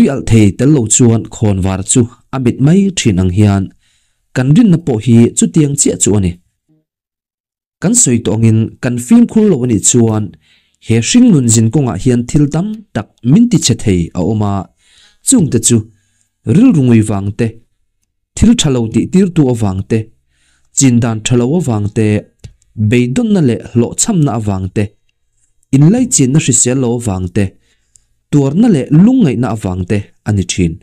Tui alh thei tel lo chuan khawnvar chu a mit mai thin ang hian kan rinna pawh hi chutiang chiah chu a ni. Kan sawi tawh angin kan fimkhur lo a nih chuan he hringnun zin kawngah hian thil tam tak min ti chhe thei a awm a, chungte chu rilru ngui vang te, thil tha lo tih tirtu avang te, chin dan tha lo avang te, beidawnna leh hlawhchhamna avang te, inlaichinna hrisel lo avang te, tuarna leh lungngaihna avang te a ni thin.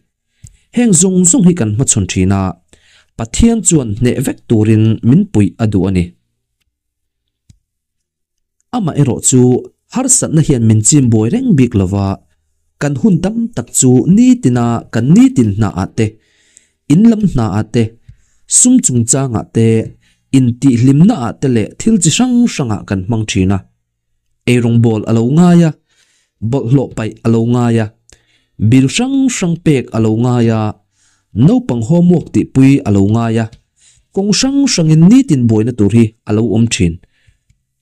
Heng zawng zawng hi kan hmachhawn thin a, Pathian chuan hneh vek turin min puih a duh a ni. Amaherawh chu harsatna hian min chim buai reng bik lo va, kan hun tam tak chu nitina kan nitin hnaah te, in lam hnaah te, sum chungchangah te, intihhlimnaah te leh thil chi hrang hrangah kan hmang thin a. Eirawngbawl a lo ngai a, bawlhhlawh paih a lo ngai a, bill hrang hrang pek a lo ngai a, naupang homework tihpui a lo ngai a, kawng hrang hrangin nitin buaina tur hi a lo awm thin.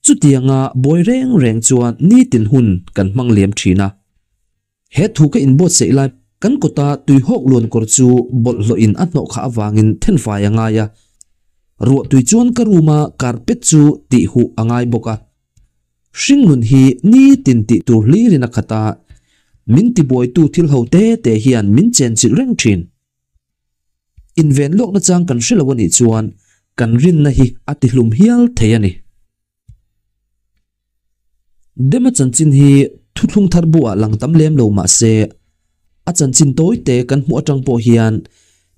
Chutianga buai reng reng chuan nitin hun kan hmang liam thin a. He thu ka inbuatsaih lai kan kawta tuihawk luan kawr chu bawlhhlawh in a hnawh khah avangin thenfai a ngai a, ruah tui chuan ka room a carpet chu tih huh a ngai bawk a. Hringnun hi nitin tih tur hlirin a khat a, min tibuaitu thil ho te te hian min chenchilh reng thin. Inven lawkna chang kan hre lo a nih chuan kan rinna hi a tihlum hial thei a ni. Dema chanchin hi thuthlung thar buah lang tam lem lo mah se, a chanchin tawi te kan hmuh atang pawh hian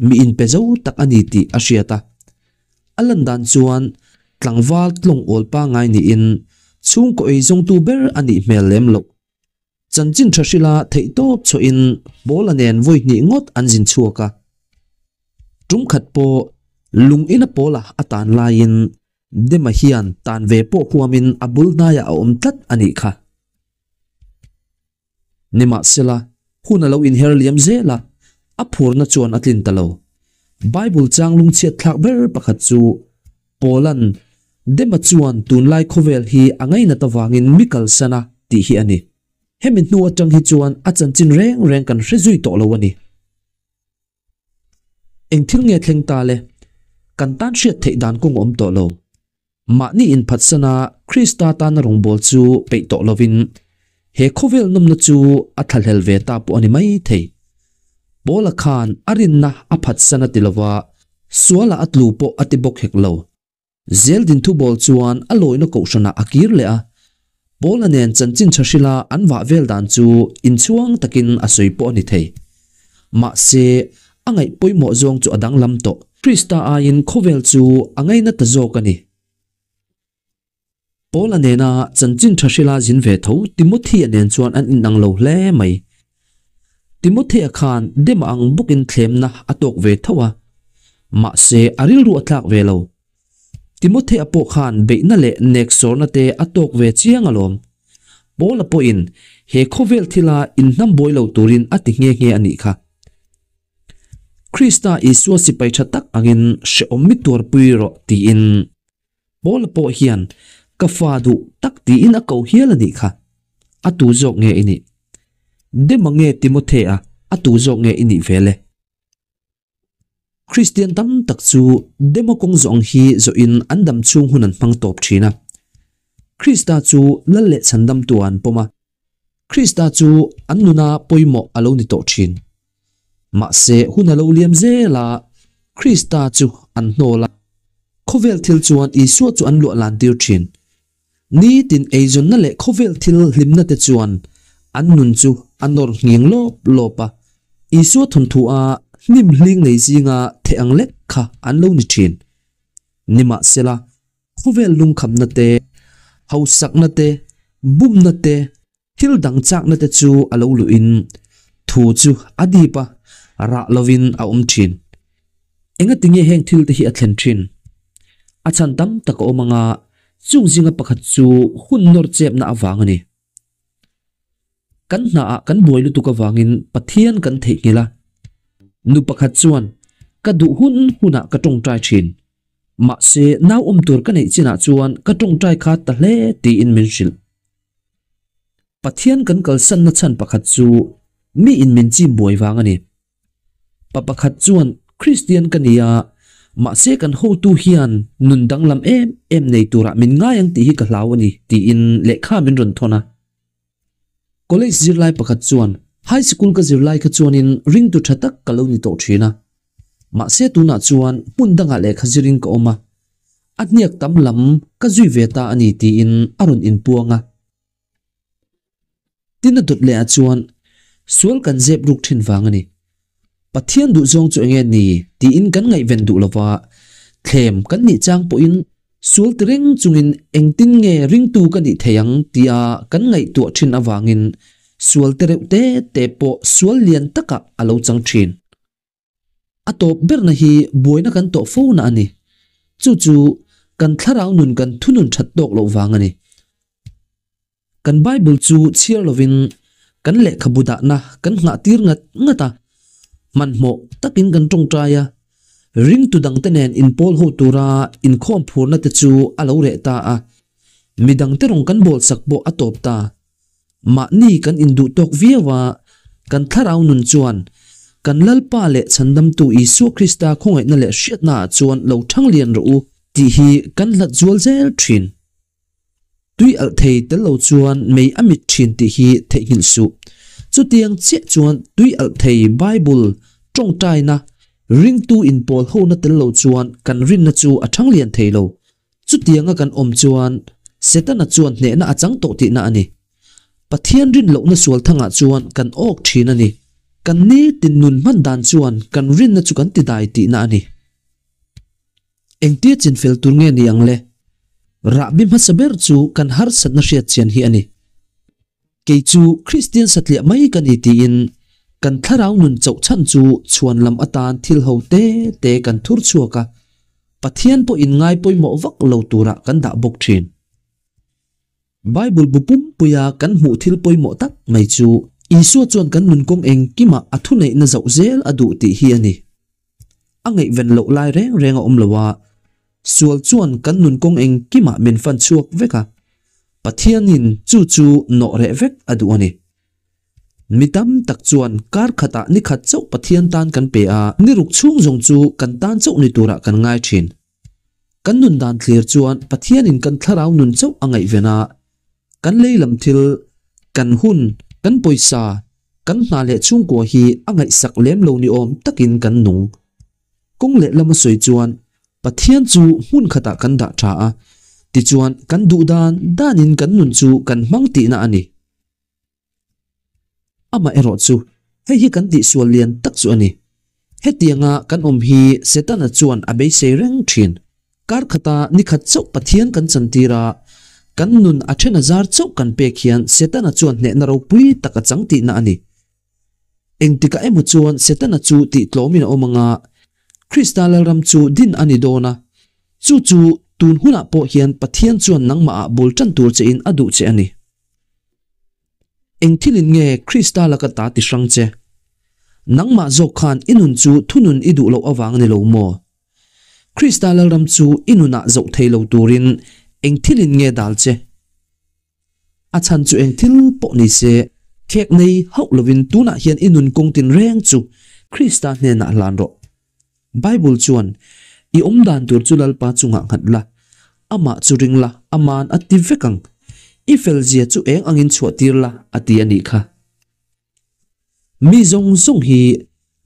mi inpe zo tak a ni tih a hriat a. A lan dan chuan tlangval tlawng awl pangngai niin chhungkaw ei zawngtu ber a nih hmel lem loh. Chanchin tha hrila theihtawp chhuahin Paula nen vawi hnih ngawt an zin chhuak a. Tum khat pawh lung ina Paula a tan laiin Dema hian tan ve pawh huamin a bul hnaiah a awm tlat a nih kha. Nimahsela, hun a lo inher liam zel a, a phurna chuan a tlin ta lo. Bible chang lungchhiat thlak ber pakhat chu Paula'n Dema chuan tunlai khawvel hi a ngainat avangin mi kalsan a tih hi a ni. Hemi hnu atang hi chuan a chanchin reng reng kan hre zui tawh lo a ni. Eng thil nge thleng ta le? Kan tan hriat theih dan kawng awm tawh lo. Mahni inphatsan a Krista tana rawngbâwl chu peih tawh lovin he khawvel nawmna chu a thlahlel ve ta pawh a ni mai thei. Paula khan a rinna a phatsan a ti lova, sualah a tlu pawh a ti bawk hek lo. Zeldin thubawl chuan a lawina kohhranah a kir leh a, Paula nen chanchin tha hrila an vah vel dan chu inchhuang takin a sawi pawh a ni thei. Mahse, a ngaih pawimawh zawng chu a danglam tawh. Krista aiin khawvel chu a ngaina ta zawk a ni. Paula nena chanchin tha hrila zin ve tho Timothea nen chuan an inang lo hle mai. Timothea khan Dema ang bawkin thlemna a tawk ve tho a, mahse a rilru a tlak ve lo. Timothea pawh khan beihna leh neksawrna te a tawk ve chiang alawm. Paula pawhin he khawvel thila inhnam buai lo turin a ti nghe nghe a nih kha. Krista Isua sipai tha tak angin hrehawm mi tuarpui rawh tiin. Paula pawh hian ka fa duh tak tiin a ko hial a nih kha. A tu zawk nge i nih? Dema nge Timothea a tu zawk nge i nih ve le? Kristian tam tak chu Dema kawng zawh ang hi zawhin an dam chhung hun an hmang tawp thin a. Krista chu lal leh chhandamtu ah an pawm a. Krista chu an nuna pawimawh a lo ni tawh thin. Mahse, hun a lo liam zel a, Krista chu an hnawl a. Khawvel thil chuan Isua chu an luah lan tir thin. Nitin eizawnna leh khawvel thil hlimna te chuan an nun chu a nawr nghing lawp lawp a. Isua thawnthu a hnim hling nei zinga theh ang lek kha an lo ni thin. Nimahsela, khawvel lungkhamna te, hausakna te, bumna te, Thil dang chakna te chu a lo luhin thu chu a dip a, rah lovin a awm thin. Engati nge heng thil te hi a thlen thin? A chhan tam tak a awm anga chung zinga pakhat chu hun nawr chepna avang a ni. Kan hnaah kan buai lutuk avangin Pathian kan theihnghilh a. Nu pakhat chuan, Ka duh hun hunah ka tawngtai thin. Mahse, nau awm tur ka neih chinah chuan ka tawngtai kha ta hle tiin min hrilh. Pathian kan kalsanna chhan pakhat chu Mi in min chim buai vang a ni. Pa pakhat chuan Kristian ka ni a, mahse kan hotu hian nun danglam em em nei turah min ngai ang tih hi ka hlau a ni tiin lehkha min rawn thawn a. College zirlai pakhat chuan High School ka zirlai kha chuanin ringtu tha tak ka lo ni tawh thin a, mahse tunah chuan hmun dangah lehkha zirin ka awm a, a hniak tam lam ka zui ve ta a ni tiin a rawn inpuang a. Tin a dawt leh ah chuan sual kan zep ruk thin vang a ni. Pathian duh zawng chu enge ni tiin kan ngaihven duh lova, thlem kan nih chang pawhin sual ti reng chungin engtin nge ringtu ka nih thei ang tia kan ngaihtuah thin avangin sual te reuh te te pawh sual lian takah a lo chang thin. A tawp berna hi buaina kan tawh fo na a ni. Chu chu kan thlarau nun kan thunun that tawk loh vang a ni. Kan Bible chu chhiar lovin kan lehkhabu dahna kan nghah tir ngat ngat a, hmanhmawh takin kan tawngtai a, ringtu dangte nen inpawl ho tura inkhawm phurna te chu a lo reh ta a, midangte rawng kan bawlsak pawh a tawp ta. Mahni kan induh tawk viau a, kan thlarau nun chuan kan Lalpa leh Chhandamtu Isua Krista khawngaihna leh hriatnaah chuan lo thang lian rawh u tih hi kan hlat zual zel thin. Tui alh thei tel lo chuan mei a mit thin tih hi theihnghilh suh. Chutiang chiah chuan tui alh thei Bible tawngtaina ringtu inpawl hona tel lo chuan kan rinna chu a thang lian thei lo. Chutianga kan awm chuan Setana chuan hnehna a chang tawh tihna a ni. Pathian rin lohna sual thangah chuan kan awk thin a ni. Kan nitin nun hman dan chuan kan rinna chu kan tidai tihna a ni. Engtia chinfel tur nge ni ang le? Rahbi hmasa ber chu kan harsatna hriat chian hi a ni. Kei chu Kristian satliah mai ka ni tiin kan thlarau nun chauh chhan chu chhuan lam atan thil ho te te kan thur chhuak a, Pathian pawh in ngai pawimawh vak lo turah kan dah bawk thin. Bible bu pumpuia kan hmuh thil pawimawh tak mai chu Isua chuan kan nun kawng engkimah a thuneihna zauh zel a duh tih hi a ni. A ngaihven loh lai reng reng a awm lo a, sual chuan kan nun kawng engkimah min fan chhuak vek a, Pathianin chu chu nawh reh vek a duh a ni. Mi tam tak chuan kar khatah ni khat chauh Pathian tan kan pe a, ni ruk chhung zawng chu kan tan chauh ni turah kan ngai thin. Kan nun dan thlir chuan Pathianin kan thlarau nun chauh a ngaihven a, kan lei lam thil, kan hun, kan pawisa, kan hna leh chhungkua hi a ngaihsak lem lo ni awm takin kan nung. Kawng leh lama sawi chuan Pathian chu hmun khatah kan dah tha a, tichuan kan duh dan danin kan nun chu kan hmang tihna a ni. Amaherawh chu hei hi kan tihsual lian tak chu a ni. Hetianga kan awm hi Setana chuan a beisei reng thin. Kar khata ni khat chauh Pathian kan chantir a, kan nun a then a zar chauh kan pek hian Setana chuan hnehna ropui tak a chang tihna a ni. Engtikah emaw chuan Setana chu tihtlawmin a awm ang a, Krista Lalram chu din a ni dawn a. Chu chu tun hunah pawh hian Pathian chuan nangmahah bul tan tur chein a duh che a ni. Eng thilin nge Krista laka ta ti hrang che? Nangmah zawk khan i nun chu thunun i duh loh avang a ni lo maw? Krista Lalram chu i nunah zoh thei lo turin eng thilin nge dal che? A chhan chu eng thil pawh ni se, khek nei hauh lovin tunah hian i nun kawng tinreng chu Krista hnenah hlan rawh. Bible chuan, I awm dan tur chu Lalpa chungah nghat la, amah chu ring la, aman a ti vek ang. I fel zia chu eng angin chhuah tir la, a ti a nih kha. Mi zawng zawng hi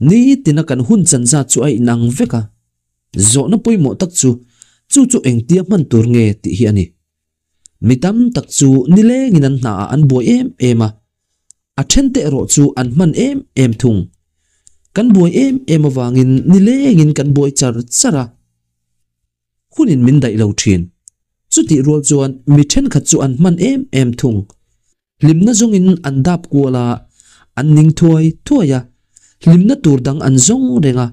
nitina kan hun chan zat chu a inang vek a. Zawhna pawimawh tak chu, chu chu engtia hman tur nge tih hi a ni. Mi tam tak chu nilengin an hnaah an buai em em a, a then te erawh chu an hman em em thung. Kan buai em em avangin nilengin kan buai char char a, hunin min daih lo thin. Chutih rual chuan mi thenkhat chu an hman em em thung. Hlimna zawngin an dap kual a, an ning thuai thuai a, hlimna tur dang an zawng reng a,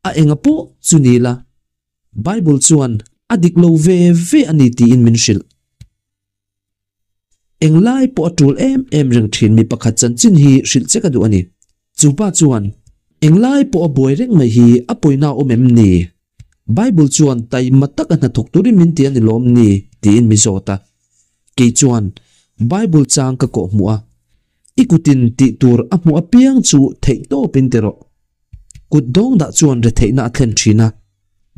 a enga pawh chu ni la. Bible chuan a dik lo ve ve a ni tiin min hrilh. Englai pawh a tul em em reng thin mi pakhat chanchin hi hrilh che ka duh a ni. Chu pa chuan, Englai pawh a buai reng mai hi a pawina awm em ni? Bible chuan taima taka hnathawk turin min ti a ni lawm ni? tiin mi zawt a. Kei chuan Bible chang ka kawhhmuh a. I kutin tih tur a hmuh apiang chu theih tawpin ti rawh. Kut dawng dah chuan retheihna a thlen thin a,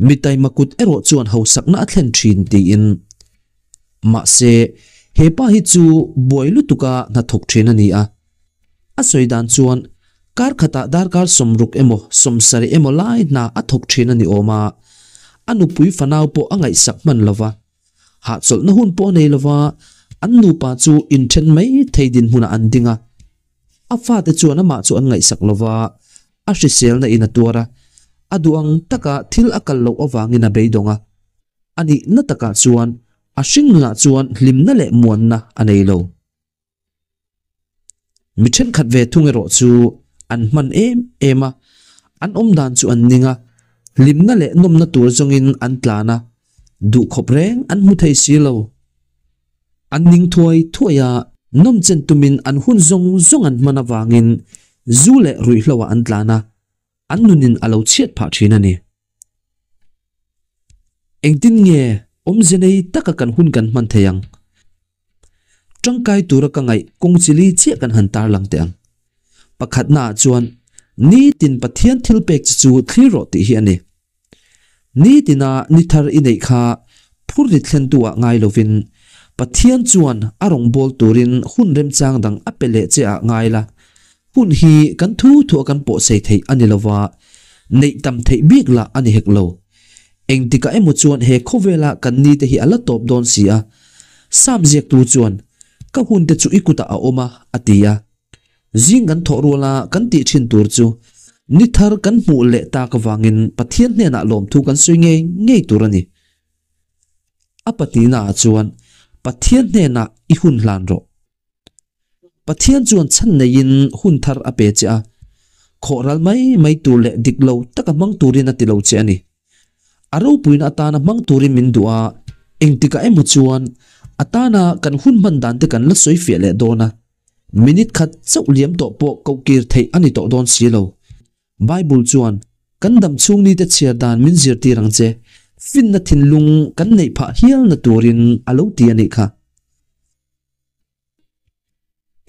mi taima kut erawh chuan hausakna a thlen thin tiin. Mahse, he pa hi chu buai lutuka hnathawk thin a ni a. A sawi dan chuan kar khatah darkar sawmruk emaw sawmsarih emaw lai hna a thawk thin a ni awm a, a nupui fanau pawh a ngaihsak hman lo va, hahchawlhna hun pawh a nei lo va, an nupa chu inthen mai thei dinhmunah an ding a. A fate chuan amah chu an ngaihsak lo va, a hriselna in a tuar a, a duh ang taka thil a kal loh avangin a beidawng a. A nihna takah chuan a hringnunah chuan hlimna leh muanna a nei lo. Mi thenkhat ve thung erawh chu an hman em em a, an awm dan chu an ning a, hlimna leh nawmna tur zawngin an tlan a, duhkhawp reng an hmu thei si lo. An ning thuai thuai a, nawmchen tumin an hun zawng zawng an hman avangin zu leh ruihhloah an tlan a, an nunin a lo chhiat phah thin a ni. Engtin nge awmze nei taka kan hun kan hman thei ang? Tangkai tura ka ngaih kawng chi li chiah kan han tarlang teh ang. Pakhatnaah chuan nitin Pathian thil pek che chu thlir rawh tih hi a ni. Nitina ni thar i neih kha phur rit thlentu ah ngai lovin Pathian chuan a rawn bawl turin hun remchang dang a pe leh che ah ngai la. Hun hi kan thu thuah kan pawh sei theih a ni lova, neih tam theih bik lah a ni hek lo. Engtikah emaw chuan he khawvela kan nite hi a la tawp dawn si a. Sam ziaktu chuan, Ka hunte chu i kutah a awm a, a ti a. Zing kan thawh ruala kan tih thin tur chu ni thar kan hmuh leh tak avangin Pathian hnenah lawmthu kan sawi ngei ngei tur a ni. A pahnihnaah chuan Pathian hnenah i hun hlan rawh. Pathian chuan chhan neiin hun thar a pe che a, khawh ral mai mai tur leh dik lo taka hmang turin a ti lo che a ni. A ropuina atana hmang turin min duh a, engtikah emaw chuan atana kan hun hman dan te kan la sawi fiah leh dawn a, minute khat chauh liam tawh pawh kohkir theih a ni tawh dawn si lo. Bible chuan kan dam chhung nite chhiar dan min zirtir ang che, finna thinlung kan neih phah hialna turin a lo ti a nih kha.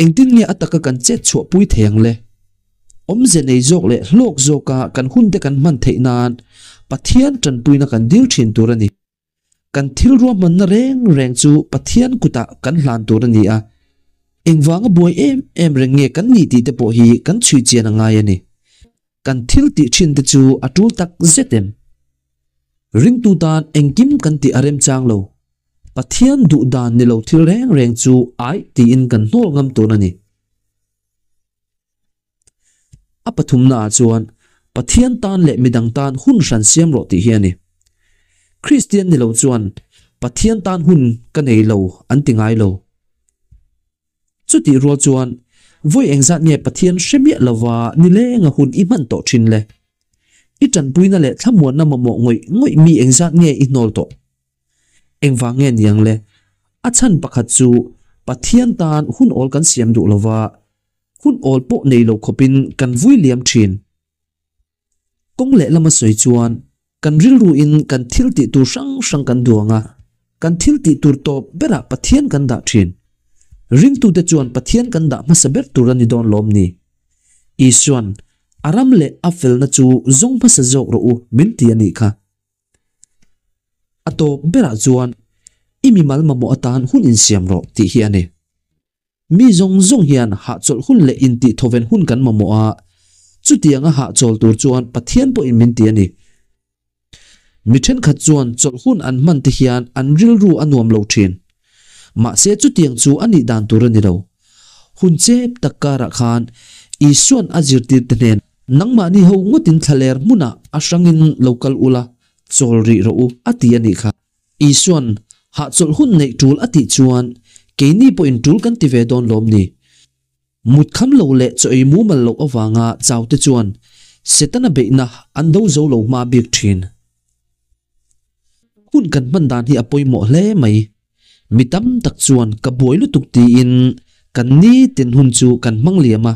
Engtin nge a taka kan chet chhuah pui thei ang le? Awmze nei zawk leh hlawk zawka kan hunte kan hman theih nan Pathian tanpuina kan dil thin tur a ni. Kan thil ruahmanna reng reng chu Pathian kutah kan hlan tur a ni a. Engvanga buai em em reng nge kan nih tih te pawh hi kan chhui chian a ngai a ni. Kan thil tih thin te chu a tul tak zet em? Ringtu tan engkim kan tih a remchang lo. Pathian duh dan ni lo thil reng reng chu aih tiin kan hnawl ngam tur a ni. A pathumnaah chuan Pathian tan leh midang tan hun hran siam rawh tih hi a ni. Kristian ni lo chuan Pathian tan hun ka nei lo an ti ngai lo. Chutih rual chuan vawi engzat nge Pathian hre miah lova nilenga hun i hman tawh thin le? I tanpuina leh thlamuanna mamawh ngawih ngawih mi engzat nge i hnawl tawh? Engvang nge niang le? A chhan pakhat chu Pathian tan hun awl kan siam duh lova, hun awl pawh nei lo khawpin kan vui liam thin. Kawng lehlama sawi chuan kan rilruin kan thil tih tur hrang hrang kan duang a, kan thil tih tur tawp berah Pathian kan dah thin. Ringtute chuan Pathian kan dah hmasa ber tur a ni dawn lawm ni? Isuan, A ram leh a felna chu zawng hmasa zawk rawh u min ti a nih kha. A tawp berah chuan i mimal mamawh atan hun insiam rawh tih hi a ni. Mi zawng zawng hian hahchawlh hun leh intihthawen hun kan mamawh a, chutianga hahchawl tur chuan Pathian pawhin min ti a ni. Mi thenkhat chuan chawlh hun an hman te hian an rilru a nuam lo thin. Mahse chutiang chu a nih dan tur a ni lo. Hun chep tak karah khan Isua'n a zirtirte hnen Nangmahni ho ngawtin thlaler hmunah a hrangin lo kal ula, chawl rih rawh u, a ti a nih kha. Isua'n hahchawlh hun neih tul a tih chuan keini pawhin tul kan ti ve dawn lawm ni? Mut kham lo leh chaw ei mumal loh avanga chaute chuan Setana beihna an do zo lo hma bik thin. Hun kan hman dan hi a pawimawh hle mai. Mi tam tak chuan ka buai lutuk tiin kan nitin hun chu kan hmang liam a.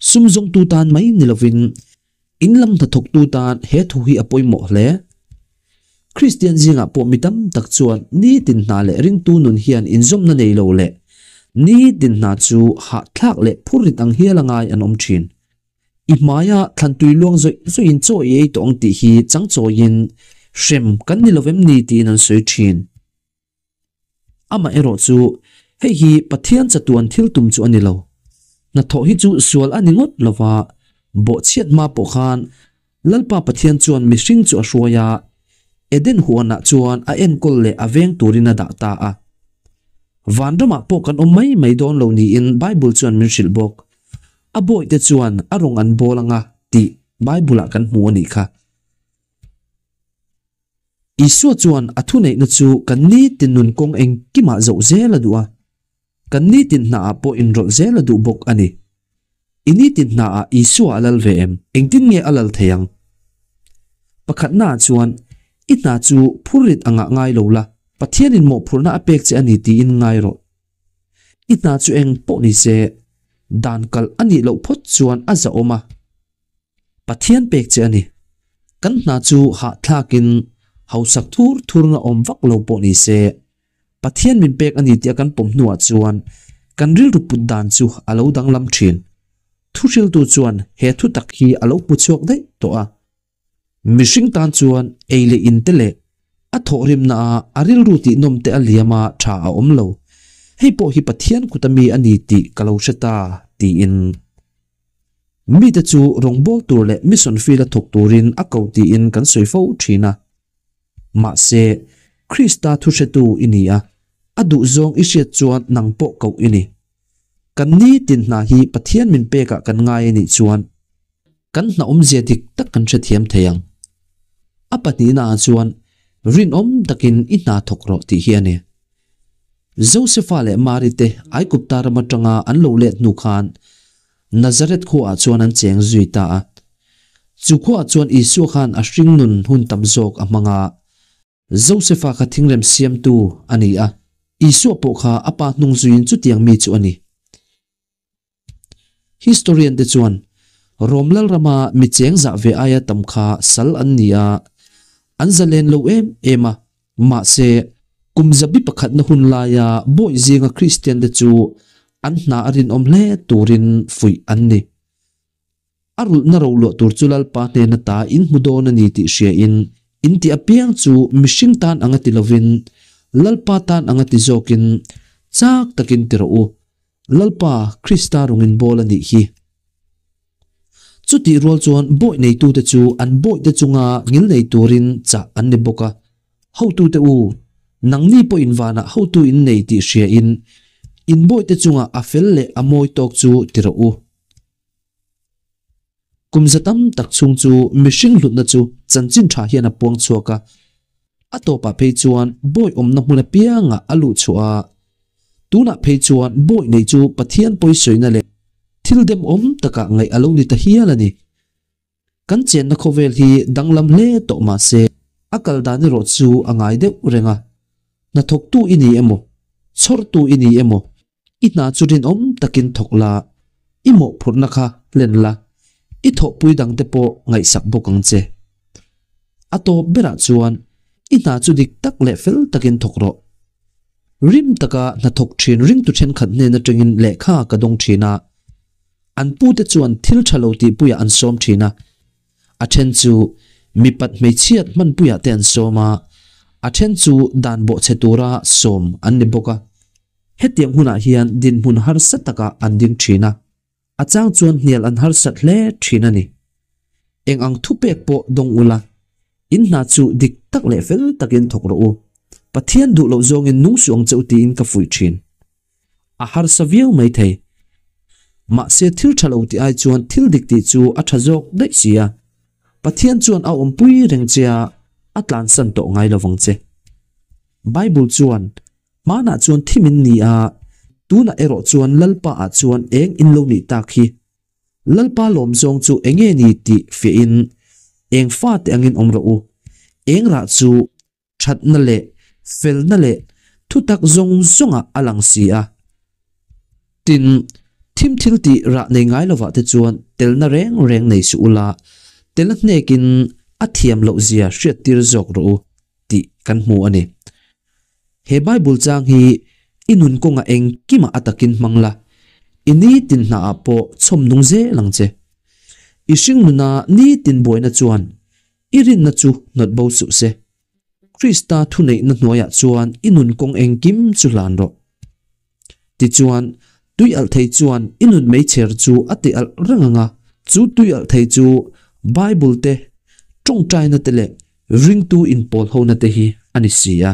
Sum zawngtu tan mai ni lovin in lam hnathawktu tan he thu hi a pawimawh hle. Kristian zingah pawh mi tam tak chuan nitin hna leh ringtu nun hian inzawmna nei lo leh. Nitin hna chu hahthlak leh phurrit ang hial a ngai an awm thin. I hmaia thlan tui luang zawih zawihin chaw i ei tawh ang tih hi chang chawiin hrem kan ni lo vem ni tiin an sawi thin. Amaherawh chu hei hi Pathian chatuan thil tum chu a ni lo. Hnathawh hi chu sual a ni ngawt lo va, bawhchhiat hma pawh khan Lalpa Pathian chuan mihring chu a hruai a, Eden huanah chuan a enkawl leh a veng turin a dah ta a. Vanramah pawh kan awm mai mai dawn lo niin Bible chuan min hrilh bawk. A bawihte chuan a rawng an bawl anga tih Bible-ah kan hmu a nih kha. Isua chuan a thuneihna chu kan nitin nun kawng engkimah zoh zel a duh a, kan nitin hnaah pawh inrawlh zel a duh bawk a ni. I nitin hnaah Isua a lal ve em? Engtin nge a lal thei ang? Pakhatnaah chuan, i hna chu phurrit angah ngai lo la, Pathianin mawhphurhna a pek che a ni tiin ngai rawh. I hna chu eng pawh ni se, dan kalh a nih loh phawt chuan a zahawm a. Pathian pek che a ni. Kan hna chu hahthlakin hausak thur thurna awm vak lo pawh ni se, Pathian min pek a ni tih a kan pawm hnuah chuan kan rilru put dan chu a lo danglam thin. Thuhriltu chuan he thu tak hi a lo hmu chhuak daih tawh a. Mihring tan chuan ei leh in te leh a thawhrimna a a rilru tih nawm te a liam a tha a awm lo. Hei pawh hi Pathian kut a mi a ni tih ka lo hre ta, tiin. Mite chu rawngbâwl tur leh mission field a thawk turin a ko tiin kan sawi fo thin a. Mahse, Krista thuhretu i ni a, a duhzawng i hriat chuan nang pawh koh i ni. Kan nitin hna hi Pathian min pekah kan ngai a nih chuan kan hna awmzia dik tak kan hrethiam thei ang. A pahnihnaah chuan rinawm takin i hna thawk rawh tih hi a ni. Josefa leh Mari te Aigupta ram atanga an lo let hnu khan Nazareth khuaah chuan an cheng zui ta a. Chu khuaah chuan Isua khan a hringnun hun tam zawk a hmang a. Josefa kha thingrem siamtu a ni a, Isua pawh kha a pa hnung zuiin chutiang mi chu a ni. Historian te chuan Rom lalrama mi cheng zah ve aia tam kha sal an ni a, an zalen lo em em a, mahse kum zabi pakhatna hun laia bawi zinga Kristian te chu an hna a rinawm hle turin fuih an ni. A rulhna roluah tur chu Lalpa hnena ta in hmu dawn a ni tih hriain in ti apiang chu mihring tan anga ti lovin Lalpa tan anga ti zawkin chak takin ti rawh u. Lalpa Krista rungin bawl a nih hi. Chutih rual chuan bawi neitute chu an bawihte chunga ngil nei turin chah an ni bawk a. Hotute u, nangni pawhin vanah hotu in nei tih hriain in bawihte chunga a fel leh a mawi tawk chu ti rawh u. Kum za tam tak chhung chu mihring hlutna chu chanchin tha hian a puang chhuak a, a tawpah phei chuan bawi awmna hmun apiangah a luh chhuah a. Tunah phei chuan bawi nei chu Pathian pawisawina leh thil demawm takah ngaih a lo ni ta hial a ni. Kan chenna khawvel hi danglam hle tawh mah se, a kal dan erawh chu a ngai deuh reng a. Hnathawktu i ni emaw, chhawrtu i ni emaw, i hna chu rinawm takin thawk la, i mawhphurhna kha hlen la, i thawhpui dangte pawh ngaihsak bawk ang che. A tawp berah chuan i hna chu dik tak leh fel takin thawk rawh. Rim taka hnathawk thin ringtu thenkhat hnen atangin lehkha ka dawng thin a. An pute chuan thil tha lo tihpuiah an sawm thin a, a then chu mipat hmeichhiat hmanpuiah te an sawm a, a then chu dan bawhchhe tura sawm an ni bawk a. Hetiang hunah hian dinhmun harsa takah an ding thin a, a chang chuan hnial an harsat hle thin a ni. Eng ang thupek pawh dawng ula, in hna chu dik tak leh fel takin thawk rawh u. Pathian duh loh zawngin nung suh ang che u tiin ka fuih thin. A harsa viau mai thei. Mahse thil tha lo tih ai chuan thil dik tih chu a tha zawk daih si a. Pathian chuan a awmpui reng che a, a tlansan tawh ngai lo vang che. Bible chuan, Hmanah chuan thim in ni a, tunah erawh chuan Lalpa ah chuan eng in lo nih tak hi? Lalpa lawm zawng chu enge ni tih fiahin eng fate angin awm rawh u. Eng rah chu Thatna leh felna leh thutak zawng zawngah a lang si a. Tin, thim thil tih rah nei ngai lovah te chuan telna reng reng nei suh ula, tel a hnekin a thiam loh zia hriattir zawk rawh u tih kan hmu a ni. He Bible chang hi I nun kawnga engkimah a takin hmang la, i nitin hnaah pawh chhawm nung zel ang che. I hring nuna nitin buaina chuan i rinna chu hnawt bo suh se. Krista thuneihna hnuaiah chuan i nun kawng engkim chu hlan rawh. Tichuan, tui alh thei chuan i nun meichher chu a ti alh reng ang a, chu tui alh thei chu Bible te, tawngtaina te leh ringtu inpawl hona te hi a ni si a.